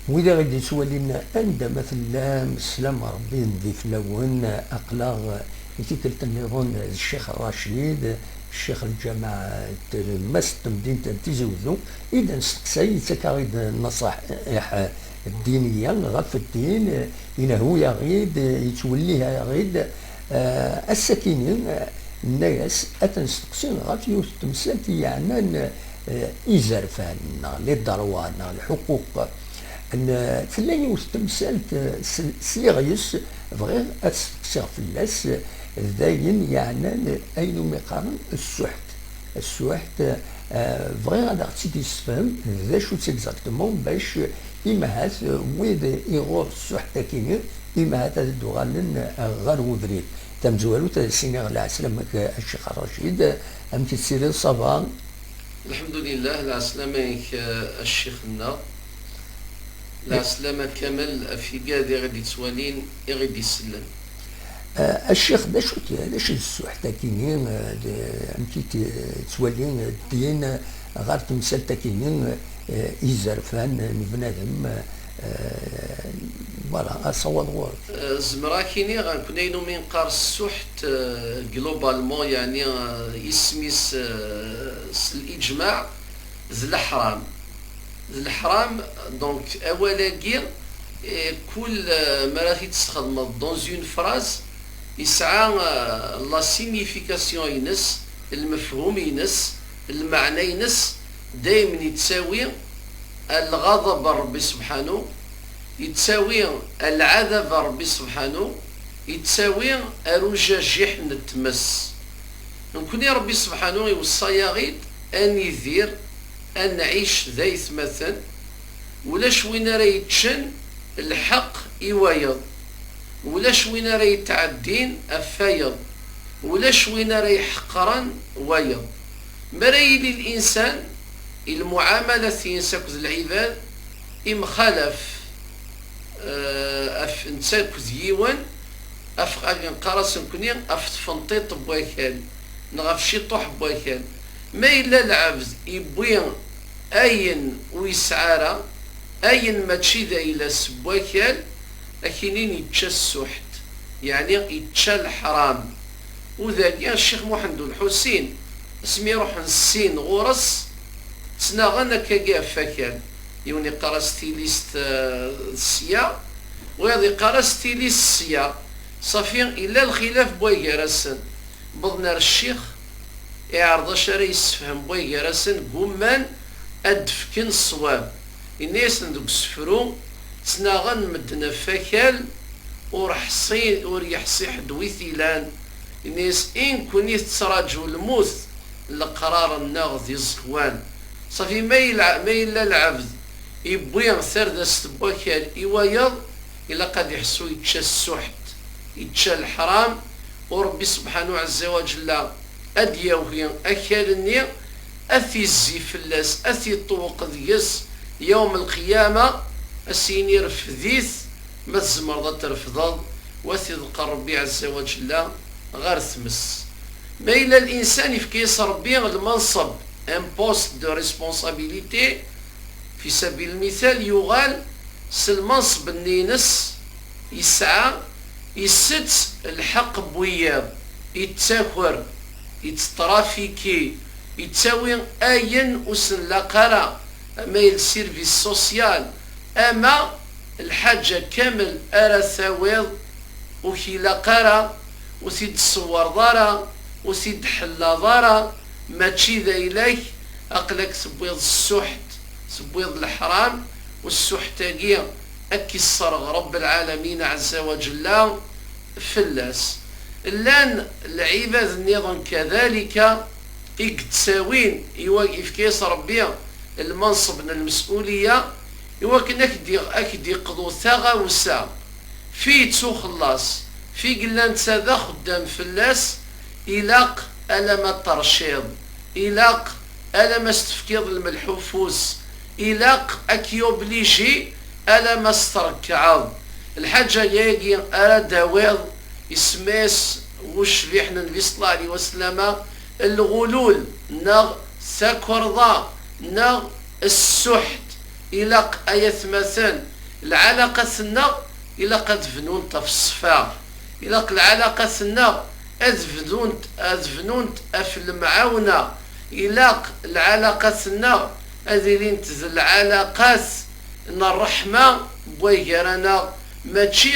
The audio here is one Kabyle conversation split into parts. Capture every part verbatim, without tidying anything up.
Wid i ɣ-d-yettwalin, anda ma tellam, sslam n Ṛebbi yendi fell-awen. Aql-aɣ i tikkelt nniḍen d Ccix Racid, ccix n lǧameɛ n Tlemmast n temdint n Tizi Wezzu, i d-nesteqsay, yettak-aɣ-id nnaṣaḥiḥ ddiniya ɣef ddin, inehhu-yaɣ-id, yettwellih-aɣ-id. Eh, ass-akini, eh, nenna-yas ad t-nesteqsi ɣef yiwet n temsalt i yeɛnan, eh, izerfan, neɣ les droits, neɣ lḥuquq n, tella yiwet n temsalt, eh, s-, sliɣ yes, bɣiɣ ad steqsiɣ fell-as, eh, d ayen yeɛnan ayen umi qqaren ssuḥt. Ssuḥt, eh, bɣiɣ ad aɣ-tt-id-yessefhem d acu-tt exactement, bac imahat, eh, wid iɣur ssuḥt akini, imahat ad d-uɣalen, eh, ɣer ubrid. Tamezwarut, ad as-iniɣ lɛeslama-k a Ccix Racid, amek i tessiriḍ, ça va? Lḥemdulillah, lɛeslama-k a ccix-nneɣ. Lɛeslama kamel ɣef igad i ɣ-d-ittwalin, i ɣ-d-isellen. Eh, a ccix, d acu-t, d acu d ssuḥt-agi-nni, eh, d-, amek i t-, ttwali ddin ɣer temsalt-agi-nni, eh, izerfan n bnadem, eh, voilà, asawaḍ ɣur-k. Eh, zemreɣ ad k-iniɣ, nekkni ayen umi neqqar ssuḥt, eh, globalement, yeɛni, eh, isem-is, eh, s liǧmaɛ, d leḥram. D leḥram, donc, awal-agi, eh, kul, eh, mi ara t-id-tesxedmeḍ dans une phrase, yesɛa, eh, la signification-ines, lmefhum-ines, lmeɛna-ines, daymen yettawi lɣaḍeb n Ṛebbi Sebḥanu, yettawi lɛadab n Ṛebbi Sebḥanu, yettawi arujajiḥ n tmes. Nekkni Ṛebbi Sebḥanu iweṣṣa-yaɣ-id ad nidir, ad nɛic d aytmaten, ulac win ara yeččen lḥeqq i wayeḍ, ulac win ara yetɛeddin ɣef wayeḍ, ulac win ara iḥeqren wayeḍ. Mi ara yili linsan i lmuɛamalat-ines akked lɛibad imxalaf, eh, af netta akked yiwen, af, neqqar-as nekkni, af tfenṭiṭ n wakal, neɣ af ciṭuḥ n wakal. Ma yella lɛebd iwwi ayen ur yesɛi ara, ayen mačči d ayla-s n wakal, ad k-inin yečča ssuḥt, yeɛni yečča leḥram. U dagi, Ccix Muḥend Ulḥusin, asmi ruḥen ssin ɣur-s, ttnaɣen akkagi ɣef wakal. Yiwen iqqar-as tilist, eh, sya, wayeḍ iqqar-as tilist sya. Safi, illa lxilaf n way gar-asen. Wwḍen ar ccix, iɛreḍ acu ara yessefhem n way gar-asen, gumman ad d-fken ṣṣwab. Yenna-yasen deg usefru, ttnaɣen medden ɣef wakal, ur ḥṣi-, ur yeḥṣi ḥedd wi t-ilan. Yenna-yas, i nekkni tettraǧu lmut, leqrar-nneɣ d iẓekwan. Safi, ma yelɛ-, ma yella lɛebd iwwi tardast n wakal i wayeḍ, ilaq ad iḥṣu yečča ssuḥt, yečča leḥram, u Ṛebbi Sebḥanu Ɛezza wa Ǧella ad d-yawi akal-nni, ad t-izzi fell-as, ad t-iṭṭewweq deg-s yawm lqiyama, ad s-yini refd-it, ma tzemreḍ ad trefdeḍ, u ad t-iḍeqqer Ṛebbi Ɛezza wa Ǧella ɣer tmes. Ma yella linsan yefka-yas Ṛebbi lmanseb, un poste de responsabilité, fi sabil lmital, yuɣal s lmanseb-nni-ines yesɛa, isett lḥeqq n wiyaḍ, ittaker, ittrafiki, ittawi ayen ur s-nlaq ara, ama i le service social, ama lḥaǧa kamel ara tawiḍ, ur k-ilaq ara, ur t-id-tṣewwreḍ ara, ur t-id-tḥellaḍ ara, mačči d ayla-k, aql-ak tewwiḍ ssuḥt, tewwiḍ leḥram, u ssuḥt-agi ad k-isserɣ Ṛebb lɛalamin ɛezza wa ǧella fell-as. Llan lɛibad nniḍen kadalika i yettawin, i wa-, yefka-yas Ṛebbi lmanseb n lmes'uliya, i wakken ad k-d-, ad k-d-iqḍu taɣawsa, fi yettuxellas, fi yella netta d axeddam fell-as, ilaq alama terciḍ, ilaq alama s-tefkiḍ lmelḥ ufus, ilaq ad k-yubliji alama s-trekɛeḍ. Lḥaǧa-yagi ara d-tawiḍ, isemma-yas wucbiḥ n Nnbi ṣella Llahu ɛalayhi wa sallama, lɣulul, neɣ takerḍa, neɣ ssuḥt. Ilaq ay atmaten Lɛalaqat-nneɣ ilaq ad bnunt ɣef ṣṣfa, ilaq lɛalaqat-nneɣ ad bnunt, ad bnunt ɣef lemɛawna, ilaq lɛalaqat-nneɣ ad ilint d lɛalaqat n ṛṛeḥma n way gar-aneɣ, mačči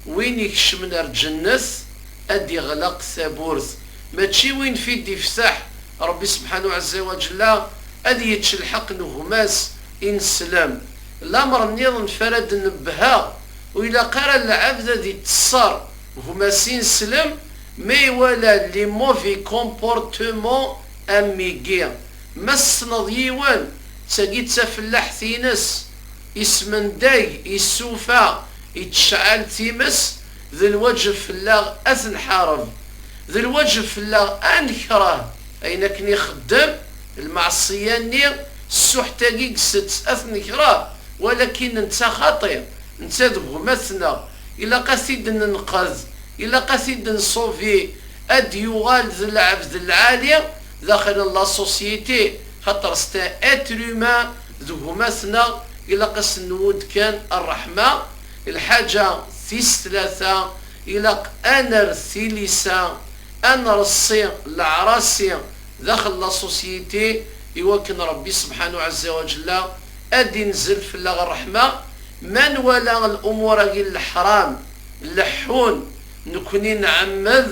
win ikecmen ar lǧennet ad d-iɣleq tawwurt, mačči win fi d-iftaḥ Ṛebbi subḥanahu ɛezza wa ǧella ad yečč lḥeqq n gma-s ineslem. Lameṛ nniḍen f ara d-nebbheɣ, ur ilaq ara lɛebd ad ittṣer gma-s ineslem ma iwala les mauvais comportements am wigi. Ma tessneḍ yiwen, d tagi d tafellaḥt-ines, ismendag, issufa, ittecɛal times, d lwaǧeb fell-aɣ ad t-nḥareb. D lwaǧeb fell-aɣ ad nekreh ayen akken ixeddem, lmeɛṣiyya-nni, ssuḥt-agi i isett, ad t-nekreh, walakin netta xaṭi, netta d gma-tneɣ, ilaq ad t-id-nenqed, ilaq ad t-id-nṣubi, ad d-yuɣal d lɛebd lɛali daxel n la société, xaṭer c'est un être humain, d gma-tneɣ, ilaq ad s-newwed kan ṛṛeḥma. Lḥaǧa tis tlata, ilaq ad nerr tilisa, ad nreṣṣi leɛrasi daxel la société, iwakken Ṛebbi subḥanahu ɛezza wa ǧella ad d-inzel fell-aɣ ṛṛeḥma. Ma nwala lumuṛ-agi n leḥram leḥḥun, nekni nɛemmed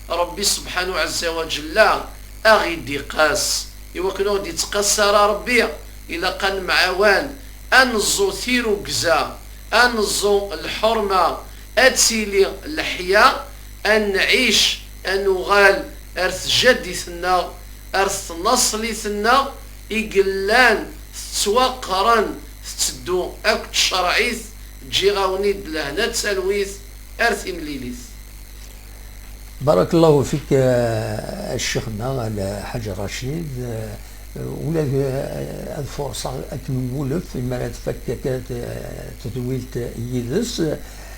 Ṛebbi subḥanahu ɛezza wa ǧella a ɣ-id-iqas, iwakken ur ɣ-d-ittqas ara Ṛebbi. Ilaq ad nemɛawan, ad neẓẓu tirugza, ad neẓẓu lḥurma, ad tili leḥya, ad nɛic, ad nuɣal ar tjaddit-nneɣ, ar tnaṣlit-nneɣ i yellan tettwaqeren, tetteddu akked tcerɛit. Ǧǧiɣ-awen-id lehna d talwit ar timlilit. Barakallahu fik, eh, ccix-nneɣ Lḥaǧ Racid. Eh, ula d, eh, ad furṣeɣ akken nwulef imi ara tfak akka t-, tedwilt yid-s.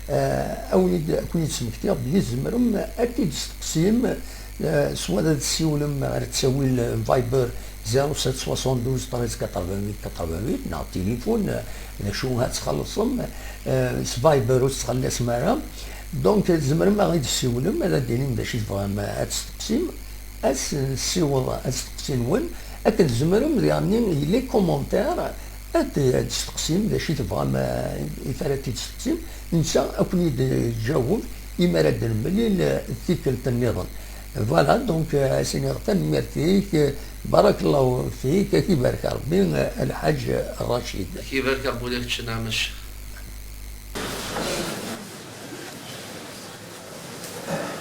Eh, awen-id, ad ken-id-smektiɣ belli tzemrem ad t-id-testeqsim, eh, s wala ad tessiwlem ɣer ttawil n Viber zéro sept soixante-douze treize quatre-vingt-huit quatre-vingt-huit neɣ tilifun, eh, d acu ad txellṣem, eh, s Viber ur tettxelliṣem ara. Donc, tzemrem ad ɣ-id-tessiwlem, ad d-tinim d acu i tebɣam ad testeqsim, ad s-nessiweḍ asteqsi-nwen, akken tzemrem diɣenni i les commentaires ad d-testeqsim d acu i tebɣam, eh, i ara t-id-testeqsim, netta ad ken-id-iǧaweb imi ara d-nemlil, eh, tikkelt nniḍen. Voilà, donc, eh, ad s-iniɣ tanemmirt-ik, eh, barakallahu fik, ad k-ibarek Rebbi, eh, Lḥaǧ Racid. Ad k-ibarek Rebbi ula d kečč, nɛam a ccix.